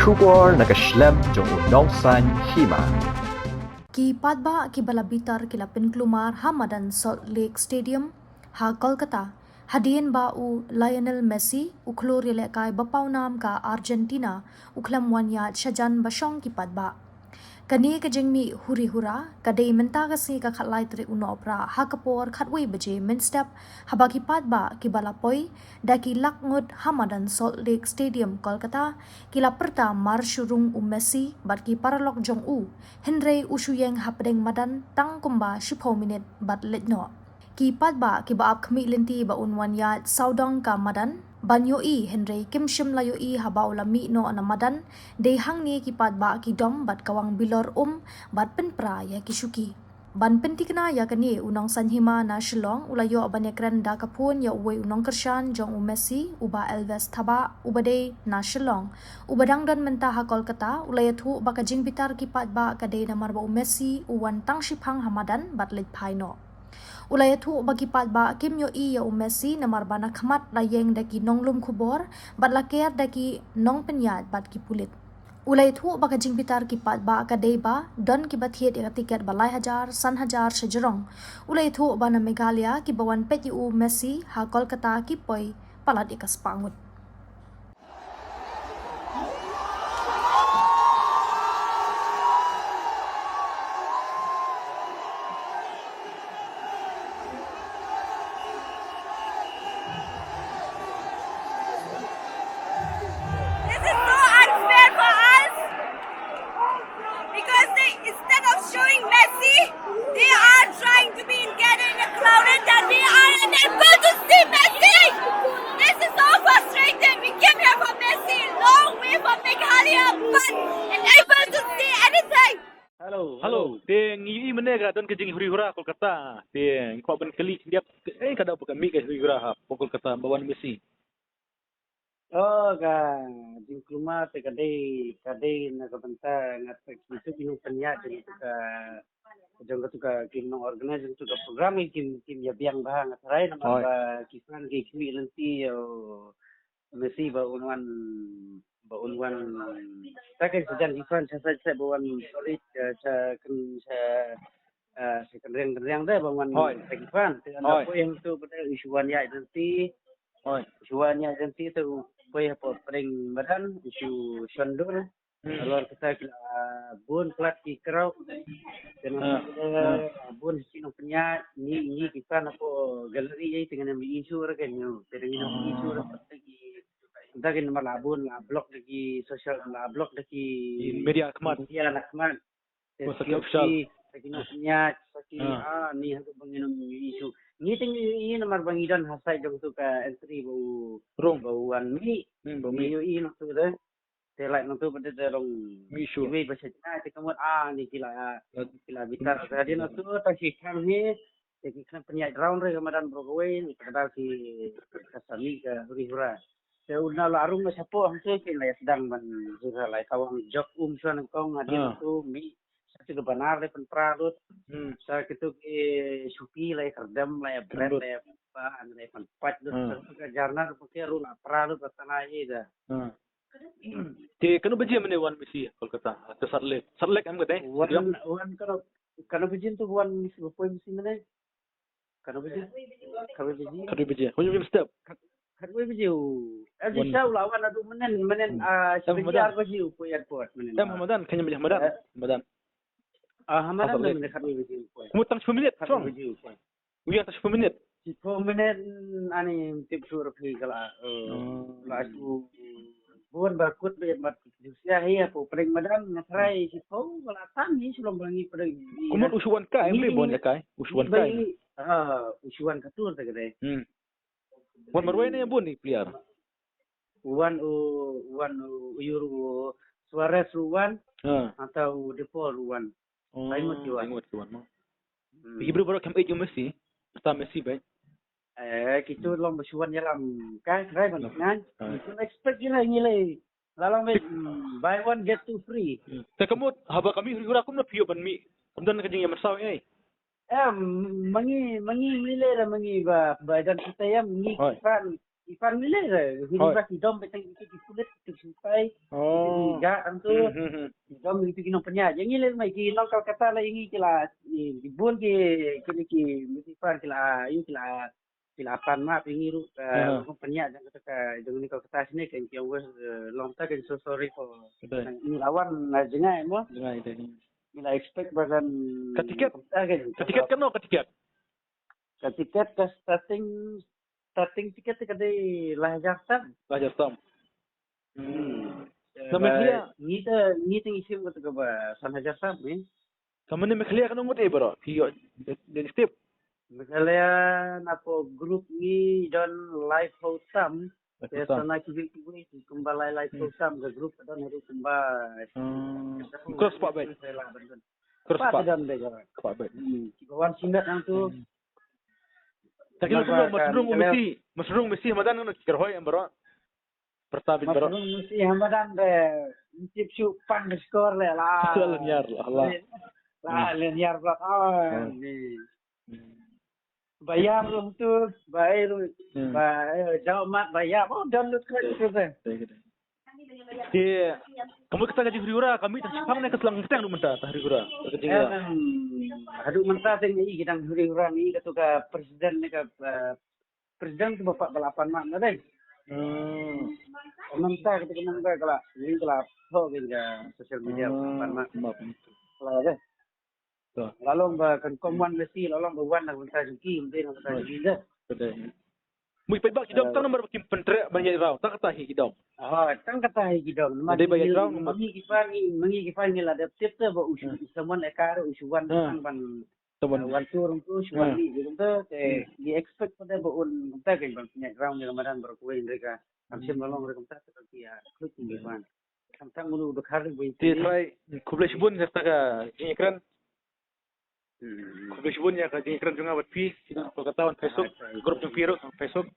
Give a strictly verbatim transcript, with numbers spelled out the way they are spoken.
Khubor na ka shlem jong u nongsaiñ hima. Ki paidbah kiba la bitar ki la pynkulmar ha madan Salt Lake Stadium ha Kolkata hadien ba u Lionel Messi, u khlur ïalehkai ba pawnam ka Argentina, u khlem wan ïaid shajan ba shong ki paidbah. Kane ka jingmih huri hura ka dei mynta ka sngi ka khatlai tarik u Nohprah ha ka por khatwei baje mynstep, haba ki paidbah kiba la poi da ki lak ngut ha madan Salt Lake Stadium, Kolkata, ki la pyrta mar shu rung u Messi bad ki paralok jong u, hynrei u shu ïeng hapdeng madan tang kumba shiphew minit bad leit noh. Ki paidbah kiba ap khmih lynti ba un wan ïaid sawdong ka madan ban ïohi, hynrei kim shym la ïohi haba u la mih noh na madan. Dei hangne ki paidbah ki dom bad kawang bilor um bad pynpra ïa ki shuki. Ban pynthikna ïa kane, u nongsaiñ hima na Shillong u la ïoh ban ïakren da ka phone ïa uwei u nongkyrshan jong u Messi, u Bah Elvis Thabah, uba dei na Shillong, uba dang don mynta ha Kolkata. U la ïathuh ba ka jingbitar ki paidbah ka dei namar ba u Messi u wan tang shiphang ha madan bad leit phai noh. U la ïathuh ba ki paidbah kim ïohi ïa u Messi namar ba na khmat la ïeng da ki nonglum khubor bad la ker da ki nongpynïaid bad ki pulit. U la ïathuh ba ka jingbitar ki paidbah ka dei ba don kiba thied ïa ka tiket ba lai hajar, san hajar shajrong. U la ïathuh ba na Meghalaya kiba wan peit ïa u Messi ha Kolkata ki poi palat ïa ka spah ngut. This is so unfair for us because they, instead of showing Messi, they are trying to be gathered in a crowded that we are unable to see Messi. This is so frustrating. We came here for Messi, long way from Meghalaya, but unable to see anything. Hello, hello. Te ngi i mane ka don ka jinghuri hura Kolkata. Te ngi kwah ban kylli khyndiat, eh, ka dei ba ka mih ka huri hura ha Kolkata ba wan Messi. Oh, ka jingkulmar te ka dei, ka dei na ka bynta nga te ki tu ki nongpynïaid jong ka, jong ka tu ka, ki nong organize jong ka program, kim, kim ïa biang bha, nga tharai namar ba ki fan ki khmih lynti ïa u Messi ba un wan, ba un wan. Ta ka sajan ki fan sa sa sa ba wan, sorry, sa sa kan sa, eh, sa kan riang riang da ba wan. Hoi. Sa ki fan te anda. Hoi. Poi hangtu ba da u shu wan ïaid lynti. Hoi. U shu wan ïaid lynti te u poi hapoh pdeng madan, u shu shon dur. Hmm. Halor kata ki la bun palat ki crowd. Te nangta, ah, bun ki nongpynïaid, ngi, ngi ki fan hapoh gallery ei te ngin ym issue re ka ngi. Te ngin ym issue re, te ki, te ki namar la bun, la block da ki social, la block da ki media khmat. Media na khmat. Te sa ki official, te ki nongpynïaid, sa ki, ah, ni haduh ba ngin ym issue. Ngi te ngi, ngi namar ba ngi don ha side jong tu ka entry ba u, ba u wan mih. Hmm, ba u mih. Ngi ïohi nangtu de. Te lait nangtu ba dei da long issue. Iwei ba sha China te ka mut, ah, ni ki la, ki la bitar. Te hadien nangtu ta ki khang hi, te ki khlem pynïaid round re ka madan baroh kawei, ni ka dei ki ka sa mih ka huri hura. Te u na la rung na shapoh hangtu ki la ïa sdang ban huri hura, la ïa kawang jok um shuwa nyngkong hadien nangtu mih. Sa kitu ki banar la ïa pynpra lut. Hmm. Sa kitu ki shuki la ïa kyrdem, la ïa bret, la ïa ba, la ïa pynpait lut. Hmm. Sa kitu ki jarnar ruh ki ruh la pra lut ba tala ïa da. Hmm. Te kano baje mane wan Messi Kolkata, te Salt Lake. Salt Lake em kata, eh? Wan, wan kano, kano baje tu wan Messi, ba poi Messi mane? Kano baje? Kano baje? Kano baje? Kano baje step? Kano baje u? Em, wan. Sa u la wan naduh mynnin, mynnin, ah, em, shi baje, ar baje u poi airport mynnin. Em, ha madan, kane baje ha madan. Eh. Madan. Ah, ha madan mynnin kano baje u poi. Mut tang shiphew minit, kano baje u poi. Uya ta shiphew minit. Shiphew minit, ani tip shuh ruh phi ka la, eh, la shu bun ba kut ba ïa mat shu sia hi hapoh pdeng madan, nga tharai shiphew ka la tam hi shu long ba ngi pdeng. Kumut u shu wan kai, em, bun ïa kai. U shu wan kai. Ah, u shu wan ka tur ta ka dei. Hmm. Wan marwei ne bun i player. Wan u, wan u, u Euro, u Suarez u wan. Ha. Ata u De Paul u wan. Oh, ai ngut ki wan. Ai ngut ki wan mo. Hmm. Ki briew baroh khlem ïeit ïa u Messi. Kata Messi beit. Eh, kitu long ba shu wan ïalam. Kai, kai ban ngan. Kitu expect ïa ngi lei. La long beit, hmm, buy one get two free. Hmm. Te ka mut haba ka mih huri hura kumno phi ïoh ban mih? Kam don ka jingïamrsaw ei. Em, ma ngi, ma ngi mih lei da ma ngi ba, ba don kita ïam ngi. Hoi. Ki fan, ki fan mih lei da. Hoi. Hiri ba ki dom beit tang ki pulit ki sipai. Oh. Ga ang tu. Dom itu ki nongpynïaid. Yang ngi leh mai ki nong Kolkata la, yang ngi ki la, ki bun ki, ki, ki, ki, ki la, yang ki la, ki la pan map yang ngi ruh, nongpynïaid jong kata ka, jong ni Kolkata sini kan ki wes long ta kan, so sorry for. Ngi la wan na jngai mo. Jngai dei. Ngi la expect ba kan. Ka tiket? Ka tiket kano ka tiket? Ka tiket ka starting, starting tiket ka dei lai hajar tam. Lai hajar tam. Na Meghalaya? Ngi ta, ngi ta ngi shim kata ka ba san hajar tam ni. Ka mane Meghalaya kano ngut e baroh? Ki yo den step. Meghalaya na po group ngi don lai phew tam. Te sana ki jing ki wei ki kumba lai lai phew tam ka group ka don haduh kumba. Cross pa bet. Cross pa. Don de ka. Pa bet. Ki bawan sindat nang tu. Ta ki lo kumba masrung misi, masrung misi madan nang ki kerhoi em baroh. Pertabin baroh. Masrung misi hamadan de misi shu pang skor le la. La nyar la. La le nyar la. Ah ni. Ba ïam ruh tu, ba ei ruh, ba, eh, jaw mat ba ïam. Oh, don lut kret tu te. Te, ka mut kata ka jinghuri hura, ka mih tang shipang ne ka slang kyrteng ruh mynta, tang huri hura. Ka jingïa. Em, haduh mynta te ngi ki dang huri hura ngi katu ka president ne ka, eh, president tu bapa ba la pan map na dei. Mynta katu ka mynta ka la, ngi ka la thoh ka social media pan map. Map. Ka la dei. La long ba kan kom wan Messi, la long ba wan na bynta jong ki, ym dei na bynta jong ngi de. Ka dei. Mui peit ba ki dong tang namar ba kim pyntreh ban ïaid rau, tang kata hi ki dong. Ha, tang kata hi ki dong. Dei ba ïaid rau namar. Ma ngi ki pan, ma ngi ki pan ngi la dep tip te ba u shu, someone ekar u shu wan tang ban, someone wan tur tu shu wan ni gitu te, ngi expect pada ba un te kan ban ïaid rau ni Ramadan baroh kawei, mereka. Am shim la long mereka te ki ïa klik ki pan. Te trai, khublei shibun ïa kata ka jingïakren. Khublei shibun ïa ka jingïakren jong nga bad phi, ki nong Kolkata wan Facebook, group jong phi ruh wan Facebook.